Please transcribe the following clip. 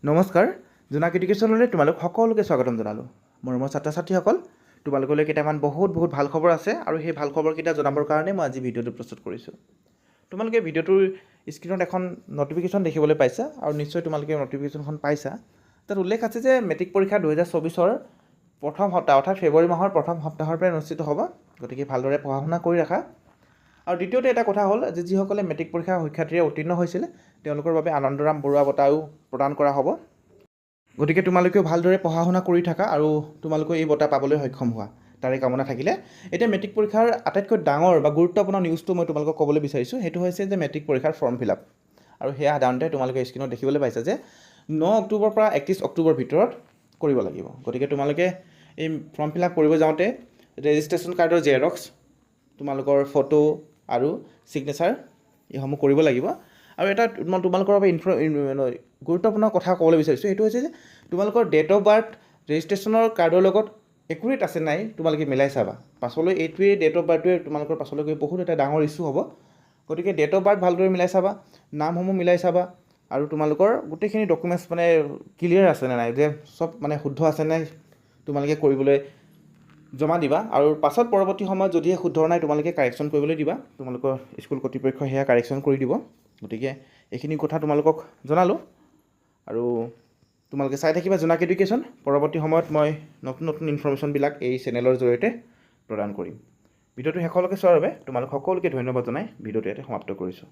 নমস্কাৰ, জোনাক এডুকেশ্যনলৈ তোমালোক সকলোকে স্বাগতম জনালোঁ। মৰমৰ ছাত্ৰ ছাত্ৰীসকল, তোমালোকলৈ কেইটামান বহুত বহুত ভাল খবৰ আছে আৰু সেই ভাল খবৰকেইটা জনাবৰ কাৰণে মই আজি ভিডিঅ'টো প্ৰস্তুত কৰিছোঁ। তোমালোকে ভিডিঅ'টোৰ স্ক্ৰীণত এখন নটিফিকেশ্যন দেখিবলৈ পাইছা আৰু নিশ্চয় তোমালোকে নটিফিকেশ্যনখন পাইছা। তাত উল্লেখ আছে যে মেট্ৰিক পৰীক্ষা 2024ৰ প্ৰথম সপ্তাহ, অৰ্থাৎ ফেব্ৰুৱাৰী মাহৰ প্ৰথম সপ্তাহৰ পৰাই অনুষ্ঠিত হ'ব। গতিকে ভালদৰে পঢ়া শুনা কৰি ৰাখা। আৰু দ্বিতীয়তে এটা কথা হ'ল যে যিসকলে মেট্ৰিক পৰীক্ষা সুখ্যাতিৰে উত্তীৰ্ণ হৈছিল, তেওঁলোকৰ বাবে আনন্দৰাম বৰুৱা বঁটাও প্ৰদান কৰা হ'ব। গতিকে তোমালোকেও ভালদৰে পঢ়া শুনা কৰি থাকা আৰু তোমালোকেও এই বঁটা পাবলৈ সক্ষম হোৱা, তাৰে কামনা থাকিলে। এতিয়া মেট্ৰিক পৰীক্ষাৰ আটাইতকৈ ডাঙৰ বা গুৰুত্বপূৰ্ণ নিউজটো মই তোমালোকক ক'বলৈ বিচাৰিছোঁ। সেইটো হৈছে যে মেট্ৰিক পৰীক্ষাৰ ফৰ্ম ফিল আপ আৰু সেয়া সাধাৰণতে তোমালোকে স্ক্ৰীণত দেখিবলৈ পাইছা যে 9 অক্টোবৰৰ পৰা 31 অক্টোবৰৰ ভিতৰত কৰিব লাগিব। গতিকে তোমালোকে এই ফৰ্ম ফিল আপ কৰিব যাওঁতে ৰেজিষ্ট্ৰেশ্যন কাৰ্ডৰ জেৰক্স, তোমালোকৰ ফটো আৰু ছিগনেচাৰ এইসমূহ কৰিব লাগিব। আৰু এটা মই তোমালোকৰ বাবে গুৰুত্বপূৰ্ণ কথা ক'বলৈ বিচাৰিছোঁ। সেইটো হৈছে যে তোমালোকৰ ডেট অফ বাৰ্থ ৰেজিষ্ট্ৰেশ্যনৰ কাৰ্ডৰ লগত একুৰেট আছে নাই তোমালোকে মিলাই চাবা। পাছলৈ এইটোৱে ডেট অফ বাৰ্থটোৱে তোমালোকৰ পাছলৈ গৈ বহুত এটা ডাঙৰ ইছ্যু হ'ব। গতিকে ডেট অফ বাৰ্থ ভালদৰে মিলাই চাবা, নামসমূহ মিলাই চাবা আৰু তোমালোকৰ গোটেইখিনি ডকুমেণ্টছ মানে ক্লিয়াৰ আছে নে নাই, যে চব মানে শুদ্ধ আছে নাই, তোমালোকে কৰিবলৈ জমা দিবা। আৰু পাছত পৰৱৰ্তী সময়ত যদিহে শুদ্ধ নাই, তোমালোকে কাৰেকশ্যন কৰিবলৈ দিবা। তোমালোকৰ স্কুল কৰ্তৃপক্ষই সেয়া কাৰেকশ্যন কৰি দিব। গতিকে এইখিনি কথা তোমালোকক জনালোঁ আৰু তোমালোকে চাই থাকিবা জোনাক এডুকেশ্যন। পৰৱৰ্তী সময়ত মই নতুন নতুন ইনফৰ্মেশ্যনবিলাক এই চেনেলৰ জৰিয়তে প্ৰদান কৰিম। ভিডিঅ'টো শেষলৈকে চোৱাৰ বাবে তোমালোক সকলোকে ধন্যবাদ জনাই ভিডিঅ'টো ইয়াতে সমাপ্ত কৰিছোঁ।